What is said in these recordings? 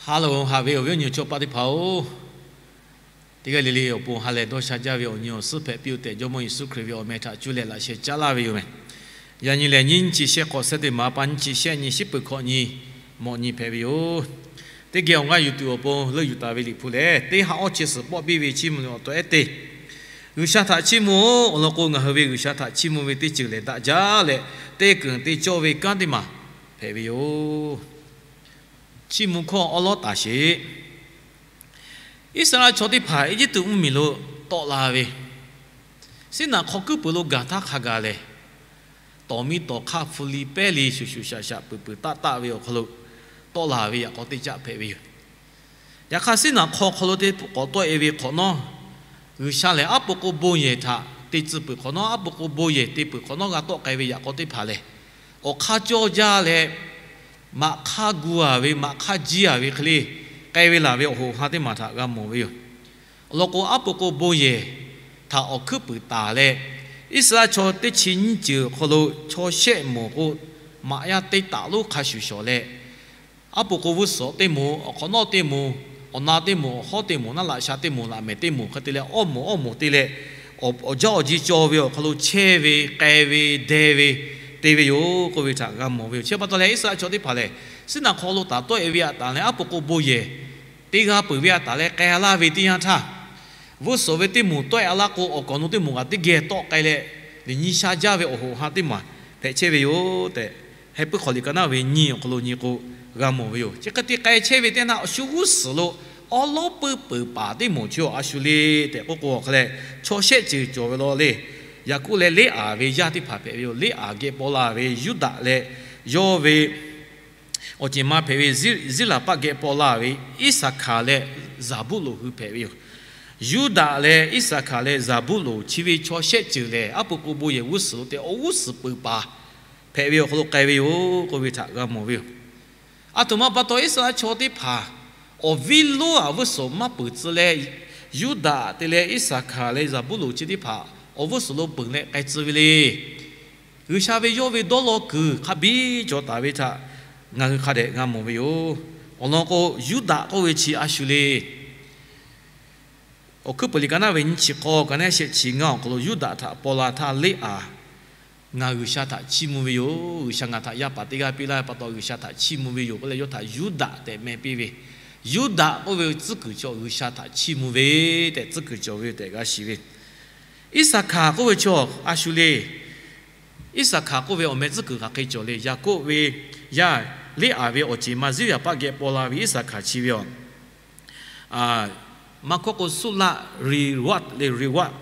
Ha loˬ, haꞈ ve awˬ viˉ awˬ nyi awˬ chawˇ paˆ teˇ hpaˍ-oˬ, teˇ g'aˇ le le awˬ pon ha lehˬ dawˇ sha jaˇ ve awˬ nyi awˬ suhˉ hpehꞈ piˇ-oˆ tehꞈ, Jawˇmawˇ Yeˍsuˆ Hkriꞈ ve awˬ meh htaꞈ cuˇ leh laꞈ sheh caˉ laˇ ve yoˬ meh. Yaꞈ nyi lehˬ, nyiˇ nyi chi shehˆ hk'awꞈ shehˆ teˇ maˍ pa nyiˇ chi shehˆ nyi, shiˉ peuˬ hkawꞈ nyi, mawꞈ nyi hpehꞈ ve yoˬ. Teˇ geh awˬ g'aˇ yuˬ tuˬ awˬ pon leuˆ yuˬ taˍ ve Liꞈ hpu lehˬ, teˇ ha awˇ chi suhˍ pawˆ biˇ ve Chiˇ mvuh awˬ tawehˉ teˇ, G'uiˬsha htaꞈ chiˇ mvuh-oˬ. Awˬ lawn k'o, ngaˬ hui ve G'uiˬsha htaꞈ chiˇ mvuh ve teˇ ceuˬ lehˬ, daꞈ jaˇ leh teˇ keunˍ te cawˇ ve kanˉ teˇ maˬ hpehꞈ ve yoˬ. Chiˇ mvuh hkawˇ awˉ lawˉ taˍ sheˍ. Iˉsaˍreˍlaˆ chaw teˇ hpaˍ Eˇjiˇtuꞈ mvuhˇmiˬ lo tawˆ la ve, Siˉnaˍ hk'aw kuiˉ puiˍ lo gaˬ htaˇ hk'a gaˬ lehˬ, tawˍ miˇ tawˍ hk'aˇ hpu li pehˉ li shuˍ shuˍ shaꞈ shaꞈ peuˬ peuˬ taˆ taˆ ve awˬ hk'aw lo tawˆ la ve yaꞈ k'aw teˇ caˆ hpehꞈ ve yoˬ. Yaꞈ hk'aˇ, Siˉnaˍ hk'aw hk'aw lo teˇ k'awꞈ tawˆ e ve hk'awꞈ nawˉ, G'uiˬsha lehˬ aˉ po k'o bon yehˬ htaꞈ te tcuh peuˬ hk'awꞈ nawˉ, aˉ po k'o bon yehˬ te peuˬ hk'awꞈ nawˉ g'a tawˆ k'ai ve yaꞈ k'aw teˇ hpaˍ lehˬ, awˬ hk'aˇ cawˇ jaˇ leh, maꞈ hk'aˇ gu a ve, maꞈ hk'aˇ jiˇ a ve hk'e le k'ai ve laˬ ve awˬ hoꞈ ha teˇ maˬ htaꞈ g'a mawˬ ve yoˬ. Awˬ lawn k'o, aˉ po k'o bon yehˬ htaꞈ awˬ hkuiˉ puiˍ taˍ leh, Iˉsaˍreˍlaˆ chaw teˇ chi nyiˇ ceuˬ awˬ hk'aw lo chaw shehˆ moˍ k'o, maꞈ yaˇ teˇ taꞈ lonˉ hk'a shuˍ shawˍ leh, aˉ po k'o vuˇ suhˍ teˇ moˍ, awˬ hk'awꞈ nawˉ teˇ moˍ, awˬ na teˇ moˍ, awˬ hawˉ teˇ moˍ, naˆ laꞈ sha teˇ moˍ, laꞈ mehˍ teˇ moˍ hk'e te leh, awˇ moˍ awˇ moˍ te leh, awˬ jaˇ awˬ ji caw ve awˬ hk'aw lo chehˇ ve, k'ai ve, deh ve, te ve yoˬ k'oˆ ve htaꞈ g'a mawˬ ve yoˬ. Chi pa taw leh, Iˉsaˍreˍlaˆ chaw teˇ hpaˍ lehˬ, Siˉnaˍ hk'aw lo taˍ tawˆ e ve yaꞈ taˍ leh, aˉ po k'o bon yehˬ teˇ g'aˇ peuˬ ve yaꞈ taˍ leh k'ai laˇ ve teˇ yanˇ htaˇ, vuˇ suhˍ ve teˇ moˍ tawˆ e laˇ k'o, awˬ kaˍ awˬ nu teˇ moˍ kaꞈ teˇ geh tawˆ k'ai leh, liꞈ nyi sha jaˇ ve awˬ hoꞈ ha teˇ maˬ hpehꞈ chehˇ ve yoˬ tehꞈ, Heh puiˉ hk'aw liꞈ ka naˉ ve nyiˇ awˬ hk'aw lo nyi k'o g'a mawˬ ve yoˬ. Chi hk'e te k'ai chehˇ ve teˇ naˆ, shu g'uˇ suhˍ lo awˉ lawˉ peuˇ peuˬ paˍ teˇ moˍ chi awˬ a shu le tehꞈ k'oˆ k'o, awˬ hk'a lehˬ chaw shehˆ ceuˬ cawˬ ve law le. Yaˍkoˆ leh Leˇaˍ ve yaˇ teˇ hpaˍ hpehꞈ ve yoˬ. Leˇaˍ geh paw la ve Yuˇdaꞈ leh, yawˇ ve awˬ ceˬ ma hpehꞈ ve Ziˉraˍpaˆ geh paw la ve Iˉsaˍhkaˍ leh Zaˍbuˇlonˍ hui hpehꞈ ve yoˬ. Yuˇdaꞈ leh Iˉsaˍhkaˍ leh Zaˍbuˇlonˍ chi ve chaw shehˆ ceuˬ lehˬ, aˉ po k'o bon yehˬ g'uˇ suhˍ lo tehꞈ awˬ g'uˇ suhˍ peuˬ paˍ hpehꞈ ve awˬ hk'aw lo k'ai ve yoˬ k'oˆ ve htaꞈ g'a mawˬ ve yoˬ. Aˬ htoꞈ ma pa taw Iˉsaˍreˍlaˆ chaw teˇ hpaˍ awˬ viˉ lonˉ aꞈ vuˇ suhˍ maˇ peuˬ tcuh leh, Yuˇdaꞈ te leh Iˉsaˍhkaˍ leh Zaˍbuˇlonˍ chi teˇ hpaˍ awˬ vuˇ suhˍ lo peuˬ leh k'ai tcuh ve le. G'uiˬsha ve yawˇ ve dawˇ law kuiˬ hk'a biˇ cawˬ taˍ ve htaꞈ ngaˬ hui hk'a dehꞈ g'a mawˬ ve yoˬ. Awˬ lawn k'o, Yuˇdaꞈ k'oˆ ve chi a shu le. Awˬ hkuiˉ puiˍ liꞈ ka naˉ ve nyiˇ chi k'awˇ, ka naˉ shehˆ chi ngaˇ awˬ hk'aw lo Yuˇdaꞈ htaꞈ paw la htaˇ Leˇaˍ, ngaˬ G'uiˬsha htaꞈ chiˇ mvuh ve yoˬ. G'uiˬsha ngaˬ htaꞈ yaˇ paˍ teˇ g'aˇ piˇ laˇ ve pa taw, G'uiˬsha htaꞈ chiˇ mvuh ve yoˬ k'oˆ leh yawˇ htaꞈ Yuˇdaꞈ tehꞈ meh piˇ ve. Yuˇdaꞈ k'oˆ ve tcuhˉ kuiˬ chaw G'uiˬsha htaꞈ chiˇ mvuh ve tehꞈ tcuhˉ kuiˬ cawˬ ve tehꞈ g'a shiˍ ve. Iˉsaˍhkaˍ k'oˆ ve chaw a shu le. Iˉsaˍhkaˍ k'oˆ ve awˬ meh tcuhˉ kuiˬ hk'aˬ hk'e cawˬ le. Yaˍkoˆ ve yaˇ Leˇaˍ ve awˬ ceˬ ma Ziˉraˍpaˆ geh paw la ve Iˉsaˍhkaˍ chi ve aˬ, maˇ hkawˇ k'o, Suˇlaˆ Riˍwaˆ le, Riˍwaˆ,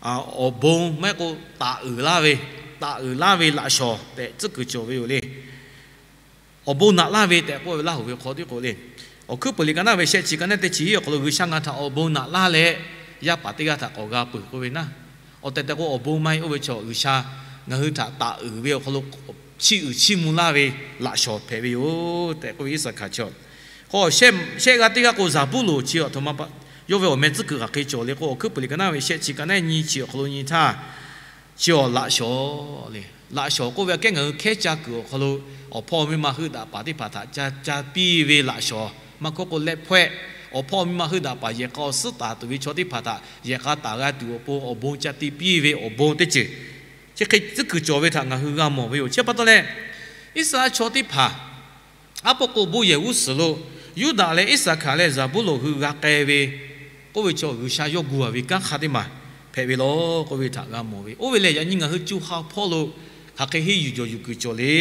awˬ bon maˇ heˆ k'o, taˍ uiˍ laˇ ve, taˍ uiˍ laˇ ve laꞈ shawnˍ tehꞈ tcuhˉ kuiˬ cawˬ ve yoˬ le. Awˬ bon naꞈ laˇ ve tehꞈ k'oˆ ve Laˇhuˍ ve hk'aw tiˉ k'o le. Awˬ hkuiˉ puiˍ liꞈ ka naˉ ve shehˆ chi ka naˉ teˇ chi hiˉ awˬ hk'aw lo, G'uiˬsha ngaˬ htaꞈ awˬ bon naꞈ laˇ leh, yaˇ paˍ teˇ g'aˇ htaꞈ k'awꞈ g'a peuˬ k'oˆ ve naˉ. Awˬ tehˬ tehˬ k'o, awˬ bon maˇ heˆ oˇ ve chaw G'uiˬsha ngaˬ hui htaꞈ taˍ uiˍ ve awˬ hk'aw lo chiˇ uiˍ chiˇ mvuh laˇ ve laꞈ shawnˍ hpehꞈ ve yoˬ tehꞈ k'oˆ ve Iˉsaˍhkaˍ chaw. K'o, shehˆ g'aˇ teˇ g'aˇ k'o, Zaˍbuˇlonˍ chi aˬ htoꞈ ma pa, yawˇ ve awˬ meh tcuhˉ kuiˬ hk'aˬ hk'e cawˬ le k'o, awˬ hkuiˉ puiˍ liꞈ ka naˉ ve shehˆ chi ka naˉ nyiˇ chi awˬ hk'aw lo nyi htaˇ, chi awˬ laꞈ shawnˍ le. Laꞈ shawnˍ k'oˆ ve aꞈ kehˉ ngaˬ hui hkehˉ caˇ kuiˬ awˬ hk'aw lo, awˬ hpawˇ miˇ ma heuˆ daꞈ paˍ teˇ hpaˍ htaꞈ ca, ca piˇ ve laꞈ shawnˍ. Maˇ hkawˇ k'o leh hpawehˆ, awˬ hpawˇ miˇ ma heuˆ daꞈ paˍ yehˬ k'a awˬ suhˉ taˍ tuˬ ve chaw teˇ hpaˍ htaꞈ yehˬ k'a taˍ g'a tuˬ awˬ pon awˬ bon ca te piˇ ve awˬ bon teˇ ceuˬ, chi hk'e tcuhˉ kuiˬ cawˬ ve htaꞈ ngaˬ hui g'a mawˬ ve yoˬ. Chi pa taw leh, Iˉsaˍreˍlaˆ chaw teˇ hpaˍ aˉ po k'o bon yehˬ g'uˇ suhˍ lo Yuˇdaꞈ leh Iˉsaˍhkaˍ leh Zaˍbuˇlonˍ hui g'a k'ai ve k'oˆ ve chaw, G'uiˬsha yawˇ gu a ve kanˉ hk'a teˇ maˬ hpehꞈ ve law k'oˆ ve htaꞈ g'a mawˬ ve. Oˇ ve lehˬ, yaꞈ nyi ngaˬ hui co ha hpawˇ lo hk'aˬ hk'e henˇ yuˬ jawˬ yuˬ kuiˬ cawˬ le.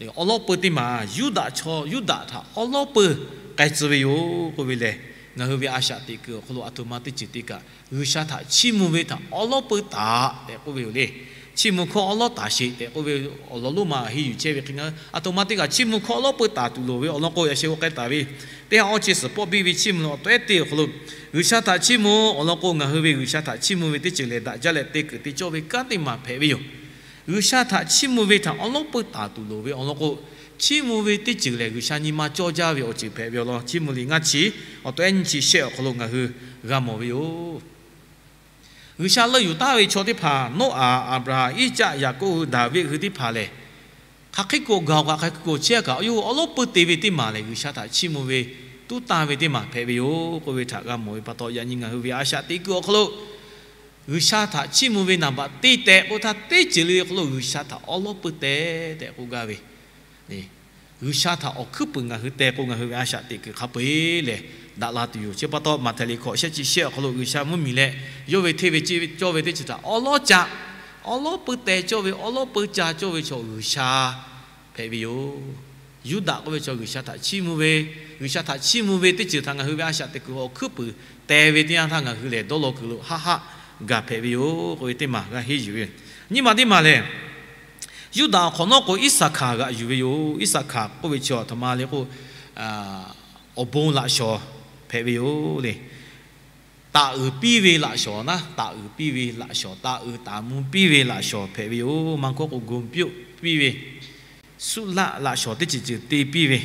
Awˉ lawˉ peuˇ teˇ maˬ Yuˇdaꞈ chaw, Yuˇdaꞈ htaꞈ awˉ lawˉ peuˇ k'ai tcuh ve yoˬ k'oˆ ve lehˬ, ngaˬ hui ve a shaꞈ teꞈ kuiˬ awˬ hk'aw lo aˬ htoꞈ ma teˇ ceuˬ te kaꞈ, G'uiˬsha htaꞈ chiˇ mvuh ve htaꞈ awˉ lawˉ peuˇ taˍ tehꞈ k'oˆ ve yoˬ le. Chiˇ mvuh hkawˇ awˉ lawˉ taˍ sheˍ tehꞈ k'oˆ ve awˬ lawn lonˉ ma henˇ yuˬ chehˇ ve hk'e, ngaˬ hui aˬ htoꞈ ma teˇ kaꞈ chiˇ mvuh hkawˇ awˉ lawˉ peuˇ taˍ tuˬ loˍ ve awˬ lawn k'o, yaꞈ sheh g'aw k'ai taˍ ve teˇ ha awˇ chi suhˍ pawˆ biˇ ve Chiˇ mvuh awˬ tawehˉ teˇ awˬ hk'aw lo, G'uiˬsha htaꞈ chiˇ mvuh awˬ lawn k'o, ngaˬ hui ve G'uiˬsha htaꞈ chiˇ mvuh ve teˇ ceuˬ lehˬ, daꞈ jaˇ leh te kuiˬ te cawˇ ve kanˉ teˇ maˬ hpehꞈ ve yoˬ. G'uiˬsha htaꞈ chiˇ mvuh ve htaꞈ awˉ lawˉ peuˇ taˍ tuˬ loˍ ve awˬ lawn k'o, chiˇ mvuh ve teˇ ceuˬ lehˬ, G'uiˬsha nyi ma cawˇ jaˇ ve awˬ ceuˬ hpehꞈ ve awˬ lawn, Chiˇ mvuh liꞈ ngaˇ chi awˬ tawehˉ nyiˇ chi shehˆ awˬ hk'aw lo ngaˬ hui g'a mawˬ ve yoˬ. G'uiˬsha leuˆ yuˬ taˍ ve chaw teˇ hpaˍ, Noˉaꞈ, Aˍbraˍhanˍ, Iˉcaˆ, Yaˍkoˆ hui, Daˍviˆ hui teˇ hpaˍ lehˬ, hk'aˬ hk'e kuiˬ awˬ gaˬ awˬ kaꞈ hk'aˬ hk'e kuiˬ awˬ chehˇ kaꞈ, yawˇ hui awˉ lawˉ peuˇ te ve teˇ maˬ lehˬ, G'uiˬsha htaꞈ chiˇ mvuh ve tuˉ tanˇ ve teˇ maˬ hpehꞈ ve yoˬ k'oˆ ve htaꞈ g'a mawˬ ve pa taw, yaꞈ nyi ngaˬ hui ve a shaꞈ teꞈ kuiˬ awˬ hk'aw lo G'uiˬsha htaꞈ chiˇ mvuh ve naˍ baꞈ teˇ tehꞈ k'oˆ htaˇ, teˇ ceuˬ le le awˬ hk'aw lo G'uiˬsha htaꞈ awˉ lawˉ peuˇ te tehꞈ k'oˆ gaˇ ve, G'uiˬsha htaꞈ awˬ hkuiˉ puiˍ ngaˬ hui te k'o, ngaˬ hui ve a shaꞈ teꞈ kuiˬ hk'a peu-eˬ lehˬ daꞈ la tuˬ yoˬ. Chi pa taw, Maꞈhtehˍ liꞈ hkawꞈ shehˆ chi shehˆ awˬ hk'aw lo G'uiˬsha mvuhˇmiˬ leh yawˇ ve hteˇ ve cawˇ ve teˇ ceuˬ htaꞈ awˉ lawˉ ca, awˉ lawˉ peuˇ te cawˇ ve, awˉ lawˉ peuˇ ca cawˇ ve chaw G'uiˬsha hpehꞈ ve yoˬ. Yuˇdaꞈ k'oˆ ve chaw G'uiˬsha htaꞈ chiˇ mvuh ve, G'uiˬsha htaꞈ chiˇ mvuh ve teˇ ceuˬ htaꞈ ngaˬ hui ve a shaꞈ teꞈ kuiˬ awˬ hkuiˉ puiˍ te ve teˇ yanˇ htaˇ, ngaˬ hui lehˬ dawˇ law kuiˬ lo haˆ haˆ gaˬ hpehꞈ ve yoˬ k'oˆ ve teˇ maˬ g'a henˇ yuˬ ve yoˬ. Nyiˇ maˬ teˇ maˬ lehˬ, Yuˇdaꞈ awˬ hk'awꞈ nawˉ k'o Iˉsaˍhkaˍ g'aꞈ yuˬ ve yoˬ. Iˉsaˍhkaˍ k'oˆ ve chi a htoꞈ ma le k'o, awˬ bon laꞈ shawˍ hpehꞈ ve yoˬ le. Taˍ uiˍ piˇ ve laꞈ shawˍ naˉ, taˍ uiˍ piˇ ve laꞈ shawˍ, taˍ uiˍ taˍ mvuh piˇ ve laꞈ shawˍ hpehꞈ ve yoˬ. Maˇ kawˆ k'o, gonˍ piˇ ve, suˆ laˆ laꞈ shawˍ teˇ ceuˬ ceuˬ te piˇ ve,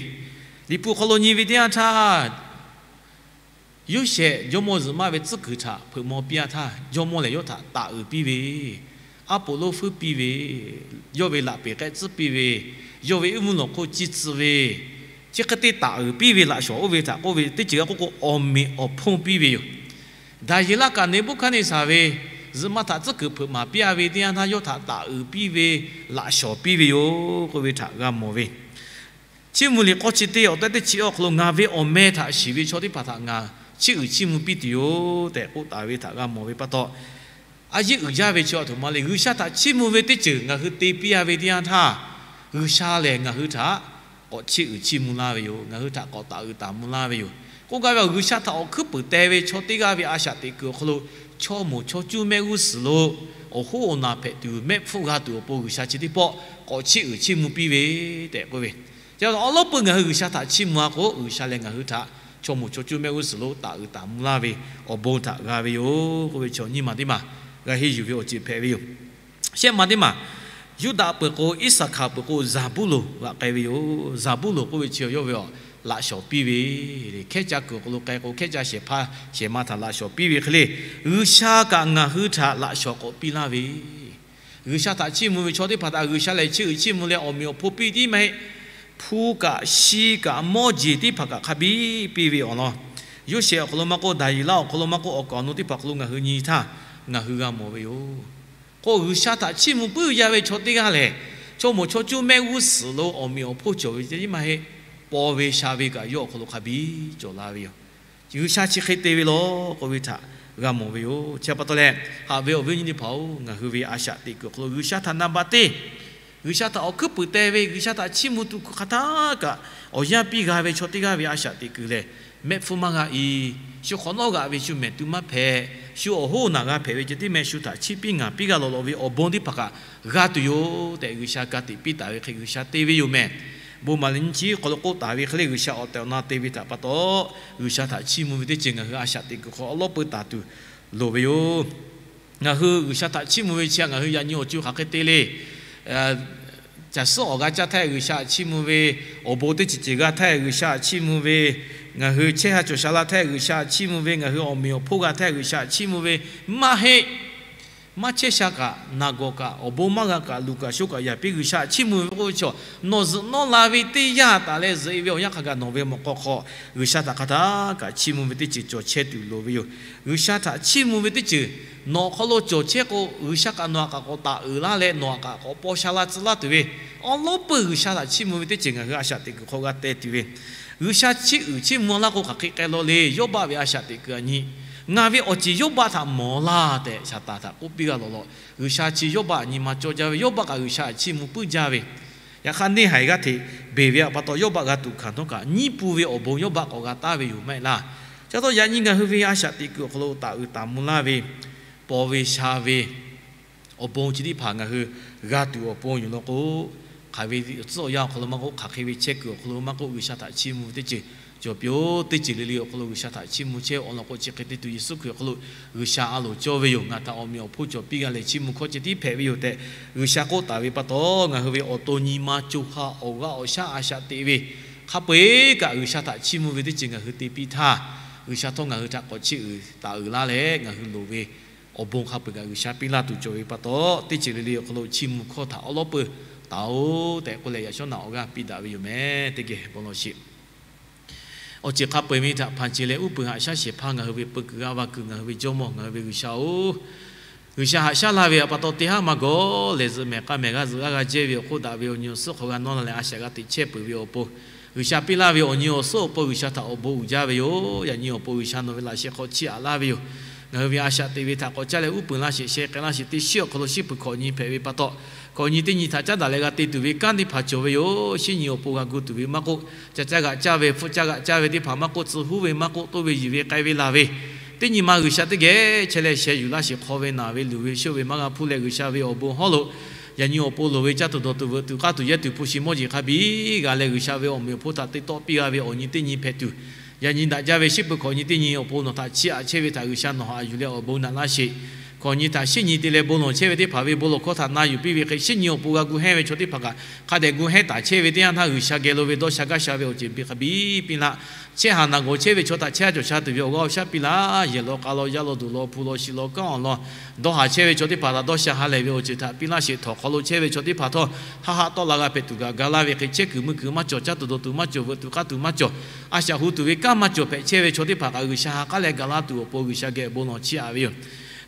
Liꞈ hpu hk'aw lo nyi ve teˇ yanˇ htaˇ, Yoˇsehꞈ jawˇmawˇ zuhꞈ maˆ ve tcuhˉ kuiˬ htaꞈ hpeuꞈ maw piˇ-a htaˇ, jawˇmawˇ lehˬ yawˇ htaꞈ taˍ uiˍ piˇ ve, aˉ poꞈ lonˉ fuiˉ piˇ ve, yawˇ ve laꞈ peˍ k'ehˆ tcuhˉ piˇ ve, yawˇ ve uˉ mvuhˇ lawˬ hk'oˆ ciˇ tcuh ve, chi hk'e te taˍ uiˍ piˇ ve laꞈ shawˍ oˇ ve htaꞈ k'oˆ ve teˇ ceuˬ g'a k'oˆ k'o, awˬ meꞈ awˬ hponˇ piˇ ve yoˬ. Daˍyeˍlaˆ kaꞈ Neˍbuˆhkaˇneˍsaˍ ve zuhꞈ maˆ htaꞈ tcuhˉ kuiˬ hpeuꞈ maˍ piˇ-a ve teˇ yanˇ htaˇ, yawˇ htaꞈ taˍ uiˍ piˇ ve laꞈ shawˍ piˇ ve yoˬ k'oˆ ve htaꞈ g'a mawˬ ve. Chiˇ mvuh liꞈ k'awˇ chi teˇ awˬ tehˉ teˇ chi awˬ hk'aw lo, ngaˬ ve awˬ meh htaꞈ shiˍ ve chaw teˇ hpaˍ htaꞈ ngaˬ chiˇ uiˍ chiˇ mvuh piˇ tuˬ yoˬ tehꞈ k'oˆ taˍ ve htaꞈ g'a mawˬ ve pa taw, a yeˇ uiˍ jaˇ ve chi a htoꞈ ma le. G'uiˬsha htaꞈ chiˇ mvuh ve teˇ ceuˬ ngaˬ hui te piˇ-a ve teˇ yanˇ htaˇ, G'uiˬsha lehˬ ngaˬ hui htaꞈ k'awꞈ chiˇ uiˍ chiˇ mvuh laˇ ve yoˬ. Ngaˬ hui htaꞈ k'awꞈ taˍ uiˍ taˍ mvuh laˇ ve yoˬ. K'oˆ gaˇ ve, G'uiˬsha htaꞈ awˬ hkuiˉ puiˍ te ve chaw teˇ g'aˇ ve a shaꞈ teꞈ kuiˬ awˬ hk'aw lo, chaw moˍ chaw cuˇ mehˆ g'uˇ suhˍ lo awˬ hoˉ awˬ naˬ hpehꞈ tuˬ, mehˆ hpfuhˆ g'a tuˬ awˬ pon G'uiˬsha chi teˇ pawˆ k'awꞈ chiˇ uiˍ chiˇ mvuh piˇ ve tehꞈ k'oˆ ve. Chi awˉ lawˉ peuˇ ngaˬ hui G'uiˬsha htaꞈ chiˇ mvuh-a k'o, G'uiˬsha lehˬ ngaˬ hui htaꞈ chaw moˍ chaw cuˇ mehˆ g'uˇ suhˍ lo taˍ uiˍ taˍ mvuh laˇ ve awˬ bon htaꞈ g'a ve yoˬ k'oˆ ve chaw nyiˇ maˬ teˇ maˬ g'a henˇ yuˬ ve awˬ ceuˬ hpehꞈ ve yoˬ. Shehˆ maˬ teˇ maˬ, Yuˇdaꞈ peuˬ k'o, Iˉsaˍhkaˍ peuˬ k'o, Zaˍbuˇlonˍ g'a k'ai ve yoˬ. Zaˍbuˇlonˍ k'oˆ ve chi yawˇ ve awˬ laꞈ shawˍ piˇ ve, hkehˉ caˇ kuiˬ awˬ hk'aw lo k'ai k'o, hkehˉ caˇ shehˍ hpaˇ shehˍ ma htaꞈ laꞈ shawˍ piˇ ve hk'e le, G'uiˬsha kaꞈ ngaˬ hui htaꞈ laꞈ shawˍ k'awꞈ piˇ laˇ ve, G'uiˬsha htaꞈ chiˇ mvuh ve chaw teˇ hpaˍ htaꞈ G'uiˬsha lehˬ chiˇ uiˍ chiˇ mvuh leh awˬ meꞈ awˬ hponˇ piˇ tiˉ maˇ heˆ. Hpu kaꞈ shi kaꞈ mawˇ jeˬ teˇ hpaˍ kaꞈ hk'a biˇ piˇ ve awˬ lawn, Yoˇsehꞈ awˬ hk'aw lo maˇ k'oˆ, Daˍyeˍlaˆ awˬ hk'aw lo maˇ k'oˆ, awˬ kaˍ awˬ nu teˇ hpaˍ hk'aw lo ngaˬ hui nyi htaˇ ngaˬ hui g'a mawˬ ve yoˬ. K'o, G'uiˬsha htaꞈ chiˇ mvuh puiˉ jaˇ ve chaw teˇ g'aˇ lehˬ, chaw moˍ chaw cuˇ mehˆ g'uˇ suhˍ lo awˬ meꞈ awˬ hponˇ cawˬ ve teˇ maˇ heˆ. Paw ve sha ve kaꞈ yawˇ awˬ hk'aw lo hk'a biˇ cawˬ la ve yoˬ. G'uiˬsha chi hk'e te ve law k'oˆ ve htaꞈ g'a mawˬ ve yoˬ. Chi pa taw leh, haꞈ ve awˬ viˉ awˬ nyi teˇ hpaˍ-oˬ, ngaˬ hui ve a shaꞈ teꞈ kuiˬ awˬ hk'aw lo G'uiˬsha htaꞈ naˍ baꞈ te, G'uiˬsha htaꞈ awˬ hkuiˉ puiˍ te ve, G'uiˬsha htaꞈ chiˇ mvuh tuˬ hk'aˬ htaˇ kaꞈ awˬ yanˇ piˇ g'a ve chaw teˇ g'aˇ ve a shaꞈ teꞈ kuiˬ lehˬ, mehˆ hpfuhˇ maˇ g'a i, shu hk'awꞈ nawˉ g'aꞈ ve shu mehˍ tu maˇ hpehꞈ, shu awˬ hoˉ awˬ naˬ g'a hpehꞈ ve ceh tiˉ mehˆ shu htaꞈ chiˇ piˇ ngaˬ piˇ g'a lawꞈ lawꞈ ve awˬ bon teˇ hpaˍ kaꞈ g'a tuˬ yoˬ tehꞈ, G'uiˬsha ka tiꞈ piˇ taˍ ve hk'e G'uiˬsha te ve yoˬ mehˍ. Bon maˍ liꞈ nyiˇ chi hk'aw lo k'oˆ taˍ ve hk'e le, G'uiˬsha awˬ tehˬ awˬ na te ve htaꞈ pa taw, G'uiˬsha htaꞈ chiˇ mvuh ve teˇ ceuˬ ngaˬ hui a shaꞈ teꞈ kuiˬ hk'aw awˉ lawˉ peuˇ taˍ tuˬ loˍ ve yoˬ. Ngaˬ hui G'uiˬsha htaꞈ chiˇ mvuh ve chi ngaˬ hui yaꞈ nyi awˬ co hk'aˬ hk'e te le. Caˬ suhˉ awˬ g'a caˇ htaˇ G'uiˬsha htaꞈ chiˇ mvuh ve, awˬ bon teˇ ceuˬ ceuˬ g'a htaˇ G'uiˬsha htaꞈ chiˇ mvuh ve, ngaˬ hui chehˇ ha cawˬ sha la htaˇ G'uiˬsha htaꞈ chiˇ mvuh ve, ngaˬ hui awˬ meꞈ awˬ hponˇ g'a htaˇ G'uiˬsha htaꞈ chiˇ mvuh ve, maˇ heˆ. Maˇ chehˇ sha kaꞈ, naˬ gawˬ kaꞈ, awˬ bon maˇ g'a kaꞈ, luˬ kaꞈ shoˉ kaꞈ, yaꞈ piˇ G'uiˬsha htaꞈ chiˇ mvuh ve k'oˆ ve chaw, nawˬ zuhꞈ nawˉ la ve teˇ yanˇ taˍ leh zuhꞈ-e ve awˬ yanˇ hk'a gaˬ nawˬ ve mawꞈ k'aw hk'aw G'uiˬsha htaꞈ hk'a htaˇ kaꞈ chiˇ mvuh ve teˇ ceuˬ cawˬ chehˇ tuˬ loˍ ve yoˬ. G'uiˬsha htaꞈ chiˇ mvuh ve teˇ ceuˬ nawˬ awˬ hk'aw lo cawˬ chehˇ k'o, G'uiˬsha kaꞈ nawˬ htaꞈ kaꞈ k'awꞈ taˍ uiˍ laˇ leh nawˬ htaꞈ kaꞈ k'awꞈ paw sha la tcuh laˇ tuˬ ve, awˉ lawˉ peuˇ G'uiˬsha htaꞈ chiˇ mvuh ve teˇ ceuˬ ngaˬ hui a shaꞈ teꞈ kuiˬ hk'aw g'a teh tuˬ ve, G'uiˬsha chiˇ uiˍ chiˇ mvuh laˇ k'o hk'aˬ hk'e k'ai law le. Yawˇbaˆ ve a shaꞈ teꞈ kuiˬ a nyi, ngaˬ ve awˬ ceˬ Yawˇbaˆ htaꞈ mawˬ laˇ tehꞈ Saˍtanˍ htaꞈ k'oˆ piˇ g'a lawꞈ lawꞈ. G'uiˬsha chi Yawˇbaˆ nyi ma cawˇ jaˇ ve, Yawˇbaˆ kaꞈ G'uiˬsha htaꞈ chiˇ mvuh puiˉ jaˇ ve, yaꞈ hk'aˇ neˇ haiˬ g'aˇ hteꞈ beˬ ve pa taw, Yawˇbaˆ g'a tuꞈ hkanˍ htawˇ kaꞈ nyiˇ pun ve awˬ bon Yawˇbaˆ k'awꞈ g'a taˍ ve yoˬ maˇ heˆ laˇ. Chi pa taw yaꞈ nyi ngaˬ hui ve a shaꞈ teꞈ kuiˬ awˬ hk'aw lo taˍ uiˍ taˍ mvuh laˇ ve, paw ve sha ve awˬ bon chi teˇ hpaˍ ngaˬ hui g'a tuˬ awˬ pon yoˬ law k'o, hk'aˬ ve tcuhˉ awˬ yanˇ awˬ hk'aw lo maˇ k'oˆ, hk'aˬ hk'e ve chehˇ kuiˬ awˬ hk'aw lo maˇ k'oˆ, G'uiˬsha htaꞈ chiˇ mvuh ve teˇ ceuˬ cawˬ piˇ-oˬ. Teˇ ceuˬ le le awˬ hk'aw lo G'uiˬsha htaꞈ chiˇ mvuh chehˇ-oˬ. Awˬ lawn k'o, chi hk'e te tuˬ Yeˍsuˆ Hkriꞈ awˬ hk'aw lo G'uiˬsha a loˍ cawˇ ve yoˬ. Ngaˬ htaꞈ awˬ meꞈ awˬ hponˇ cawˬ piˇ g'a leh chiˇ mvuh hkawˇ ceh tiˉ hpehꞈ ve yoˬ tehꞈ G'uiˬsha k'oˆ taˍ ve pa taw, ngaˬ hui ve awˬ to nyi ma co ha awˬ g'aˇ awˬ shaˉ a shaꞈ teꞈ ve hk'a peu-eˬ kaꞈ G'uiˬsha htaꞈ chiˇ mvuh ve teˇ ceuˬ ngaˬ hui te piˇ htaˇ, G'uiˬsha htawˇ ngaˬ hui htaꞈ k'awꞈ chiˇ uiˍ taˍ uiˍ laˇ leh ngaˬ hui loˍ ve awˬ bon hk'a peu-eˬ kaꞈ G'uiˬsha piˇ laˇ tuˬ cawˬ ve pa taw, teˇ ceuˬ le le awˬ hk'aw lo chiˇ mvuh hkawˇ htaꞈ awˉ lawˉ peuˬ taˍ-oˬ tehꞈ k'oˆ leh, yaꞈ shawˉ naꞈ awˬ g'aˇ piˇ daꞈ ve yoˬ meh. Teˇ geh bon lawˬ sheˍ. Awˬ ceuˬ hk'a peu-eˬ ve htaꞈ hpanˍ ce leh uˉ peunˍ haꞈ shaˉ shehˍ hpaˇ ngaˬ hui ve peu kuiˬ g'aˇ va kuiˬ ngaˬ hui ve Jawˇmawˇ ngaˬ hui ve G'uiˬsha-oˬ, G'uiˬsha haꞈ shaˉ laˇ ve pa taw teˇ haˉ maˇ gawˬ lehˬ, zuhꞈ mehˍ k'a mehˍ g'a zuhꞈ g'aˇ g'a jehˇ ve awˬ hk'oˆ daꞈ ve awˬ nyi awˬ suhˉ hk'aw g'a nawˇ la leh a shaꞈ g'a teꞈ chehˇ peuˬ ve awˬ pon, G'uiˬsha piˇ laˇ ve awˬ nyi awˬ suhˉ awˬ pon G'uiˬsha htaꞈ awˬ bon uiˍ jaˇ ve yoˬ. Yaꞈ nyi awˬ pon G'uiˬsha nawˬ ve laꞈ sheh hk'aw chiˇ aꞈ laˇ ve yoˬ. Ngaˬ hui ve a shaꞈ teꞈ ve htaꞈ k'awꞈ caˇ leh uˉ peunˍ laˇ sheˍ, sheh k'ai laˇ sheˍ. Teˇ shiˉ awˬ hk'aw lo shiˉ peuˬ hkawꞈ nyi hpehꞈ ve pa taw, hkawꞈ nyi teˇ nyi htaꞈ caˉ daꞈ leh g'a te tuˬ ve kanˉ teˇ hpaˍ cawˬ ve yoˬ. Shiˉ nyi awˬ pon g'a gu tuˬ ve maˇ k'oˆ, ca caˇ g'aꞈ caˇ ve, hpfuhˆ caˇ g'aꞈ caˇ ve teˇ hpaˍ maˇ k'oˆ, tcuh huˉ ve maˇ k'oˆ, toˇ ve yiˬ ve k'ai ve laˬ ve, teˇ nyi ma G'uiˬsha teˇ geh chehˇ leh sheh yuˬ laˇ sheˍ. Hk'aw ve naˬ ve luˬ ve shonˇ ve maˇ g'a hpuˇ leh, G'uiˬsha ve awˬ bon hawˉ lo yaꞈ nyi awˬ pon loˍ ve caˇ tuˬ dawˬ tuˬ veuꞈ tuˬ k'aˇ tuˬ yehˇ tuˬ hpu shi mawˇ jeˬ hk'a biˇ g'a leh, G'uiˬsha ve awˬ meꞈ awˬ hponˇ htaꞈ te tawˆ piˇ g'a ve awˬ nyi teˇ nyi hpehꞈ tuˬ, yaꞈ nyi daꞈ jaˇ ve shiˉ peuˬ hkawꞈ nyi teˇ nyi awˬ pon nawˬ htaꞈ chiˇ aꞈ chehˇ ve htaꞈ G'uiˬsha nawˬ haꞈ yuˬ leh awˬ bon naꞈ laˇ sheˍ. Hkawꞈ nyi htaꞈ shiˉ nyi te leh bon lawˬ chehˇ ve teˇ hpaˍ ve bon lawˬ hkawˇ htaꞈ na yuˬ piˇ ve hk'e, shiˉ nyi awˬ pon g'a gu hehnˇ ve chaw teˇ hpaˍ kaꞈ hk'a dehꞈ gu hehnˇ taˍ chehˇ ve teˇ yanˇ htaˇ, G'uiˬsha geh lo ve dawˇ sha gaˇ sha ve awˬ ceuˬ biˇ hk'a biˇ piˇ laˇ. Chehˇ haˍ naˬ gawˬ chehˇ ve chaw htaꞈ chehˇ a cawˬ sha tuˬ ve awˬ g'aˇ awˬ shaˉ piˇ laˇ. Yehˬ law k'a law, yaˇ law duˬ law, hpu law shi law, kanˉ awˬ lawn dawˇ haˍ chehˇ ve chaw teˇ hpaˍ htaꞈ dawˇ sha ha lehˬ ve awˬ ceuˬ htaꞈ piˇ laˇ sheˍ. Htawnˍ hk'aw lo chehˇ ve chaw teˇ hpaˍ htawˇ, haˆ haˆ tawˆ la g'a hpehꞈ tuˬ kaꞈ ga laˇ ve hk'e, chehˇ kuiˬ mui kuiˬ maˇ cawˬ, caˇ tuˬ dawˬ tuˬ maˇ cawˬ, veuꞈ tuˬ k'aˇ tuˬ maˇ cawˬ, a shaꞈ hu tuˬ ve kanˉ maˇ cawˬ hpehꞈ chehˇ ve chaw teˇ hpaˍ kaꞈ G'uiˬsha ha k'aˉ leh ga laˇ tuˬ awˬ pon G'uiˬsha geh bon lawˬ chiˇ aꞈ ve yoˬ.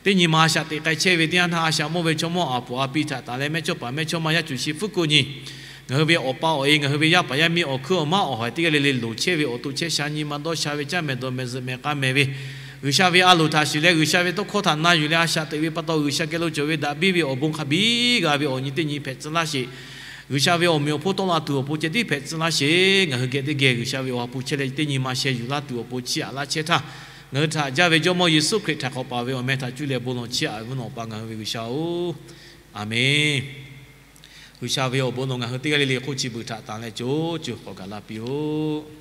Teˇ nyi ma a shaꞈ teꞈ k'ai chehˇ ve teˇ yanˇ htaˇ, a shaꞈ mawˇ ve chaw mawˇ aˬ poꞈ a pi htaꞈ taˍ leh mehˇchawˇpaˍ mehˇchawˇma yaˇ cuˬ shi hpfuhˇ ko nyi, ngaˬ hui ve awˬ pa awˬ e, ngaˬ hui ve yaˇ paˍ yaˇ miˇ, awˬ hkuiˉ awˬ maˉ awˬ haiˬ teˇ g'aˇ le le loˍ chehˇ ve awˬ to chehˇ sha nyi ma dawˇ sha ve caˇ mehˍ dawˬ mehˍ zuhꞈ mehˍ k'a mehˍ ve, G'uiˬsha ve a loˍ htaꞈ shiˍ leh G'uiˬsha ve tawˇ hkawˇ htaꞈ na yuˬ leh a shaꞈ teꞈ ve pa taw, G'uiˬsha geh lo cawˬ ve daꞈ biˇ ve awˬ bon hk'a biˇ g'a ve awˬ nyi teˇ nyi hpehꞈ tcuh laˇ sheˍ. G'uiˬsha ve awˬ meꞈ awˬ hponˇ tawˆ la tuˬ awˬ pon ceh tiˉ hpehꞈ tcuh laˇ sheˍ. Ngaˬ hui geh teˇ geh G'uiˬsha ve awˬ ha hpu chehˇ leh teˇ nyi ma sheh yuˬ laˇ tuˬ awˬ pon chiˇ aꞈ laˇ chehˇ htaˇ, ngaˬ hui htaꞈ jaˇ ve Jawˇmawˇ Yeˍsuˆ Hkriꞈ htaꞈ k'awꞈ paˍ ve awˬ meh htaꞈ cuˇ leh bon lawˬ chiˇ aꞈ ve mvuhˇ naw pa ngaˬ hui ve G'uiˬsha-oˬ, Aˍmenˍ. G'uiˬsha ve awˬ bon nawˬ ngaˬ hui teˇ g'aˇ le le hk'oˆ chi beuꞈ htaꞈ tanˬ leh co co k'awꞈ gaˬ la piˇ-oˆ.